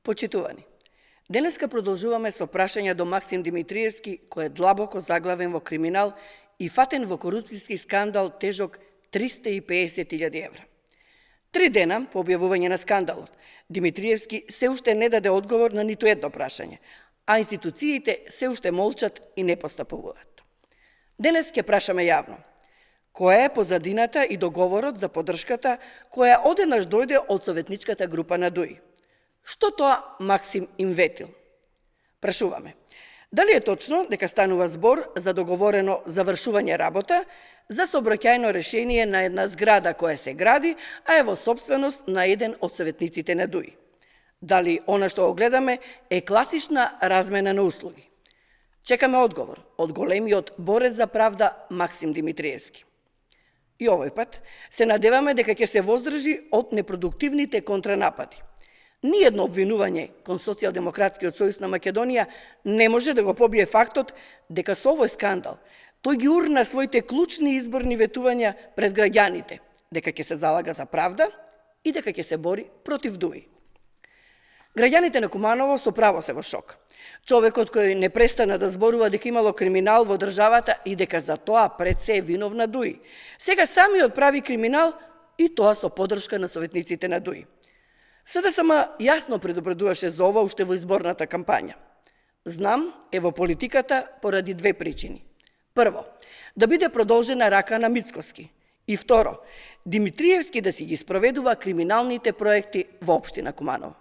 Почитувани, денеска продолжуваме со прашања до Максим Димитриевски, кој е длабоко заглавен во криминал и фатен во корупцијски скандал тежок 350.000 евра. 3 дена по објавување на скандалот, Димитриевски се уште не даде одговор на ниту едно прашање, а институциите се уште молчат и не постапуваат. Денес ќе прашаме јавно, која е позадината и договорот за поддршката која одеднаш дојде од советничката група на ДУИ? Што тоа Максим им ветил? Прашуваме, дали е точно дека станува збор за договорено завршување работа за сообраќајно решение на една зграда која се гради, а е во сопственост на еден од советниците на ДУИ? Дали она што го гледаме е класична размена на услуги? Чекаме одговор од големиот борец за правда Максим Димитриевски. И овој пат се надеваме дека ќе се воздржи од непродуктивните контранапади. Ниедно обвинување кон Социјалдемократскиот сојуз на Македонија не може да го побие фактот дека со овој скандал тој ги урна своите клучни изборни ветувања пред граѓаните, дека ќе се залага за правда и дека ќе се бори против ДУИ. Граѓаните на Куманово со право се во шок. Човекот кој не престана да зборува дека имало криминал во државата и дека за тоа пред се е виновна ДУИ, сега самиот прави криминал и тоа со поддршка на советниците на ДУИ. СДСМ јасно предупредуваше за ова уште во изборната кампања. Знам е во политиката поради две причини. Прво, да биде продолжена рака на Мицкоски. И второ, Димитриевски да си ги спроведува криминалните проекти во општина Куманово.